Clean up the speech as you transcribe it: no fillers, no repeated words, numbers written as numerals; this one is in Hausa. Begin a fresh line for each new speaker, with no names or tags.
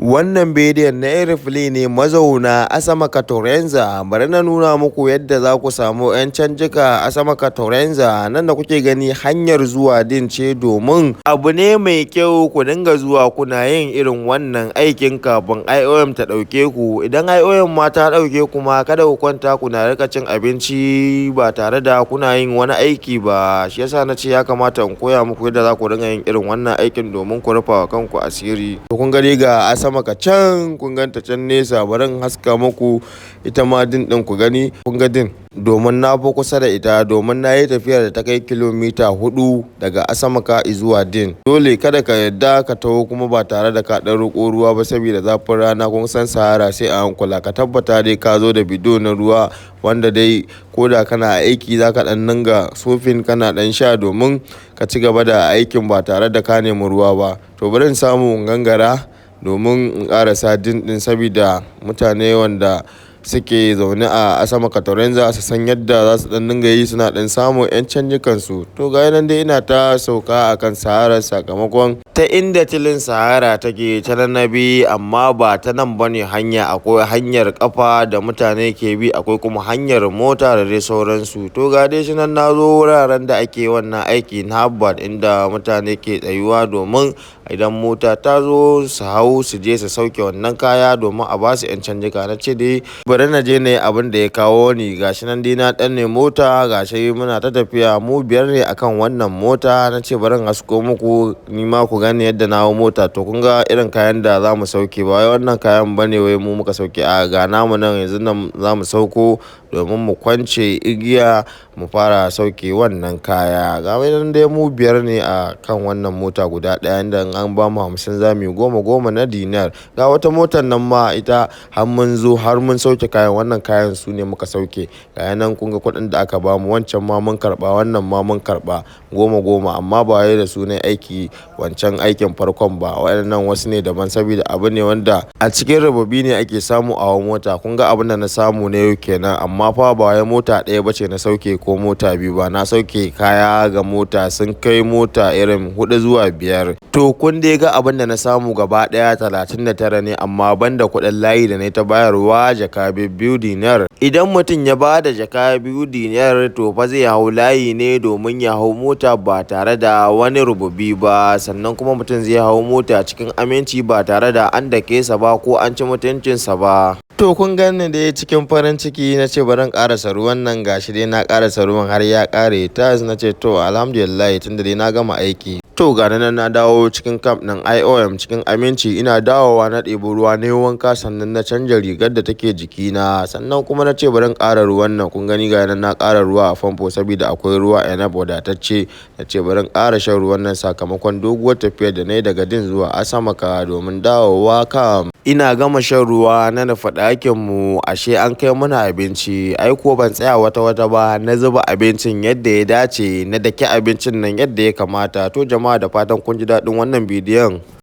Wannan bidiyon na Irifli ne mazauna Asamaka Torenza. Bari na nuna muku yadda za ku samu 'yan canjika Asamaka Torenza. Nan da kuke gani hanyar zuwa din ce, domin abu ne mai kyau ku dinga zuwa kuna yin irin wannan aikin kafin IOM ta ɗauke ku. Idan IOM ma ta ɗauke ku ma, kada ku kwanta kuna rika cin abinci ba tare da kuna yin wani aiki ba. Shi yasa na ce ya kamata in koya muku yadda za ku dinga yin irin wannan aikin domin ku rufa wa kanku asiri. To, kun gani, ga Asamaka can, kun ganta can nesa. Bari in haska muku ita ma din ɗin ku gani. Kun ga din, domin na fi kusa da ita, domin na yi tafiyar da ta kai kilomita 4 daga Asamaka zuwa din. Dole kada ka yadda ka taho kuma ba tare da ka ɗan riƙo ruwa ba, saboda zafin rana. Kun san Sahara sai a hankula. Ka tabbata dai ka zo da bido na ruwa, wanda dai ko da kana aiki za ka ɗan dinga sofin kana ɗan sha domin ka ci gaba da aikin ba tare da ka nemi ruwa ba. To, bari in samu in gangara domin in ƙarasa din ɗin, saboda mutane wanda suke zaune a Asamaka Torenza su san yadda za su ɗan dinga yi suna ɗan samun 'yan canjikan su. To, ga nan dai ina ta sauka akan Sahara, sakamakon ta inda tilin Sahara take ta nan na bi, amma ba ta nan bane hanya. Akwai hanyar kafa da mutane ke bi, akwai kuma hanyar mota da dai sauransu. To, ga dai shi nan na zo wuraren da ake wannan aiki na Harvard, inda mutane ke tsayuwa domin idan mota ta zo su hau su je su sauke wannan kaya domin a ba su 'yan canjika. Na ce dai bari na je na yi abin da ya kawo ni. Gashi nan dai na ɗanne mota, gashi muna ta tafiya, mu biyar ne akan wannan mota. Na ce bari in hasko muku ni ma ku gane yadda na hau mota. To, kun ga irin kayan da za mu sauke. Ba wai wannan kayan bane wai mu muka sauke a ga namu nan. Yanzu nan za mu sauko domin mu kwance igiya mu fara sauke wannan kaya. Ga nan dai mu biyar ne a kan wannan mota guda ɗaya, inda an ba mu 50, za mu yi goma goma na dinar. Ga wata motar nan ma ita har mun zo har mun sauke kayan. Wannan kayan su ne muka sauke. Ga nan kun ga kuɗin da aka bamu. Wancan ma mun karɓa, wannan ma mun karɓa, goma goma, amma ba wai da su ne aiki wancan aikin farkon ba. Waɗannan wasu ne daban, saboda abu ne wanda a cikin rububi ne ake samu a hawan mota. Kun ga abin da na samu na yau kenan, amma fa ba wai mota ɗaya bace na sauke ko mota biyu ba. Na sauke kaya ga mota sun kai mota irin huɗu zuwa biyar. To, kun dai ga abin da na samu gaba ɗaya 39 ne, amma banda kuɗin layi da na ta bayarwa, jaka biyu dinar. Idan mutum ya ba da jaka 2 dinar, to fa zai hau layi ne domin ya hau mota ba tare da wani rububi ba. Sannan kuma mutum zai hau mota cikin aminci ba tare da an dake sa ba ko an ci mutuncinsa ba. To, kun gani dai cikin farin ciki na ce bari in ƙarasa ruwan nan. Gashi dai na ƙarasa ruwan har ya ƙare tas. Na ce to, alhamdulillah, tunda dai na gama aiki. To, ga nan na dawo cikin camp ɗin IOM cikin aminci. Ina dawowa na ɗebi ruwa na yi wanka, sannan na canja rigar da take jikina. Sannan kuma na ce bari in ƙara ruwan nan. Kun gani, ga nan na ƙara ruwa a famfo saboda akwai ruwa enough, wadatacce. Na ce bari in ƙara shan ruwan nan sakamakon doguwar tafiyar da na yi daga din zuwa Asamaka domin dawowa camp. Ina gama shan ruwa na nufi ɗakin mu, ashe an kai mana abinci. Ai ko ban tsaya wata wata ba, na zuba abincin yadda ya dace, na daki abincin nan yadda ya kamata. To jama'a, da fatan kun ji daɗin wannan bidiyon.